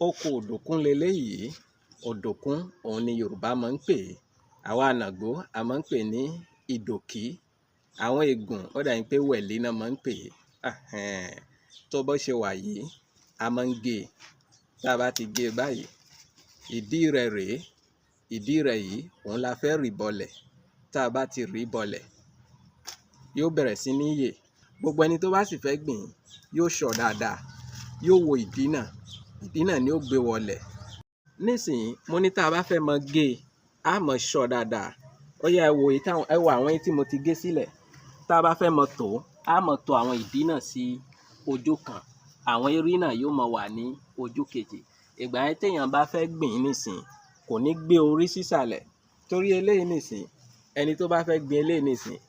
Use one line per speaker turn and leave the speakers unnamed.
Oko ọ̀dùnkún leléyìí. Ọ̀dùnkún òhun ni Yorùbá mọ́ ń pè é. Àwa Nàgó, a mọ́ ń pè ní ìdòkí. Àwọn Ègùn, ó dà bí pé wẹ̀lí ná mọ́ ń pè é. Tó bó ṣe wà yìí, a mọ́ ń gé e. Tá bá ti gé e báyìí, ìdí rẹ̀ rèé. Ìdí rẹ̀ yìí, òhun la fẹ́ rì bọlẹ̀. Tá bá ti rì í bọlẹ̀, yó bẹ̀rẹ̀ sí ní yè. Gbogbo ẹni tó bá sì fẹ́ gbìn ín, yó ṣọ́ ọ dáadáa, yó wo ìdí náà. Ìdí náà ni ó gbé wọlẹ̀. Nísìnyí, mo ní tá bá fẹ́ mọ gé e, á mọ ṣọ́ ọ dáadáa. Ó yá, ẹ wo èyí táwọn, ẹ wo àwọn èyí tí mo ti gé sílẹ̀. Tá bá fẹ́ mọ tò ó, á mọ to àwọn ìdí náà sí ojú kan. Àwọn erí náà yó mọ wà ní ojú kejì. Ìgbà yẹn, téèyàn bá fẹ́ gbìn ín nísìnyí, kò ní gbé orí sísàlẹ̀. Torí eléyìí nísìnyí, ẹni tó bá fẹ́ gbin eléyìí nísìnyí